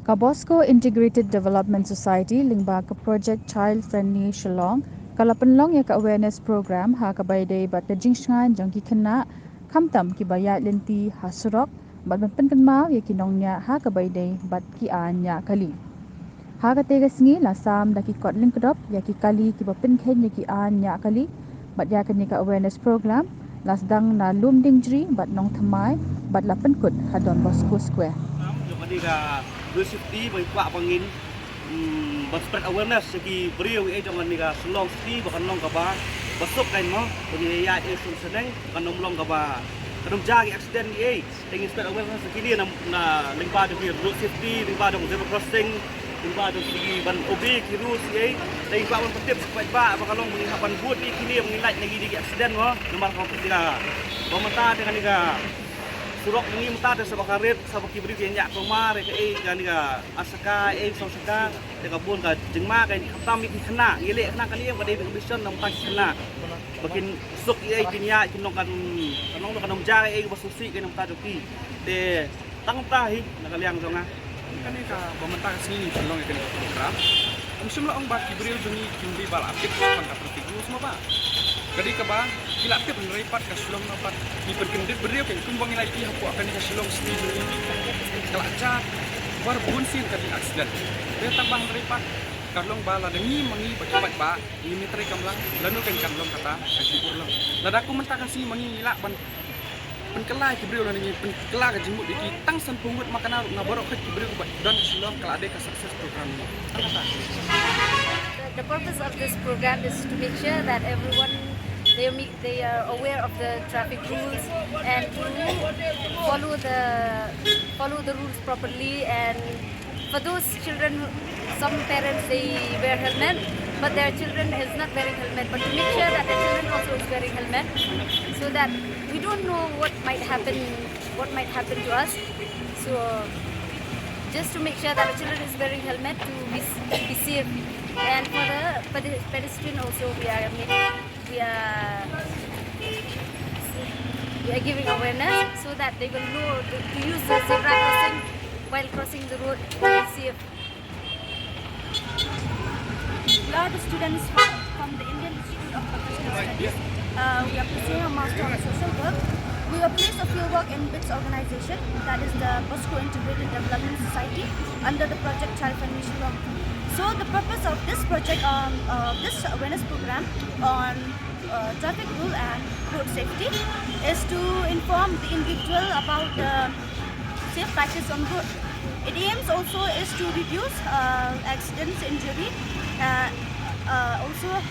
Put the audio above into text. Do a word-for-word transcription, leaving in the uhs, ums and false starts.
Ka Bosco Integrated Development Society lyngba ka Project Child Friendly Shillong ka la pynlong ïa ka awareness program ha kaba ïadei bad ka jingshngaiñ jong ki khynnah, khamtam kiba ïaid lynti ha surok, bad ban pynkynmaw ïa ki nongñiah ha kaba ïadei bad ki aiñ ñiah kali. Ha katei ka sngi la sam da ki kot lyngkdop ïa ki kali kiba pynkheiñ ïa ki aiñ ñiah kali, bad ïa kane ka awareness program la sdang na Lumdiengjri bad Nongthymmai, bad la pynkut ha Don Bosco Square. Jong kane ka road safety ba kwah ba ngin, mm, ba spread awareness ïa ki briew ïa jong kane ka Shillong City ba kan long kaba, ba suk kan mo, ba ngi ïa ïa sum seneng, kan long kaba, kan ym jia ki accident ïa. Te ngin spread awareness ïa kine na, na lyngba jong ki road safety, lyngba jong zebra crossing, lyngba jong ki ban obey ki rules ïa. Te ngin kwah ban pyntip sha ki paidbah ba ka long ba ngin hap ban bud ïa kine ba ngin lait na ki, ki accident mo. Namar ka, ka, ba mynta te kane ka surok ngi mynta te sa ba ka rit, sa ba ki briew ki ñiah kulmar ïa kaei kane ka ar saka, ei saw saka. Te ka bun ka jingma ka khamtam ïa ki khynnah, ngi leh khynnah kane ka dei ka mission na bynta ki khynnah. Ba kin suk ïa kin ïa kin long kan, kan long kan ym jia ïa ba suk sih ka na bynta jong ki. Te tang mynta hi na ka liang jong nga. Kane kaba mynta ka sngi ngi pynlong ïa kane ka program. Ym shym la ong ba ki briew jong ngi kim dei ba la tip ban ka traffic rules mo ba. Ka dei kaba ki la tip hynrei pat ka Shillong na pat ki pynkyndit briew, kumba ngi la ïohi hapoh kane ka Shillong City jong ngi. Ka la jia bun sien ka jing accident. Te tang ba hynrei pat ka long ba lada ngi ma ngi ba ki paidbah ngim ïatrei kamlang, lano kan kan long kata ka jingurlong. Lada kum mynta ka sngi ma ngi ngi lah ban pynkylla ïa ki briew lane ngi pynkylla ka jingmut ïa ki tang sanphew ngut, ma kane ruh nga baroh khoit ki briew ba don ha Shillong, ka la dei ka success program ngi. Tang kata. The, the purpose of this program is to make sure that everyone, they meet, they are aware of the traffic rules and to follow the, follow the rules properly. And for those children, some parents, they wear helmet, but their children is not wearing helmet. But to make sure that the children also is wearing helmet, so that we don't know what might happen, what might happen to us. So just to make sure that the children is wearing helmet to be, be safe, and for the pedi-, pedestrian also, we are making, we are, we are giving awareness so that they will know to, to use the zebra crossing while crossing the road to be safe. We are the students from, from the Indian Institute of Professional Studies. Uh, we are pursuing a master on social work. We were placed a field work in BIDS organization, that is the Bosco Integrated Development Society, under the project Child Friendly Shillong. So the purpose of this project, um, uh, this awareness program on uh, traffic rule and road safety is to inform the individual about the safe practice on road. It aims also is to reduce uh, accidents, injury, uh, uh, also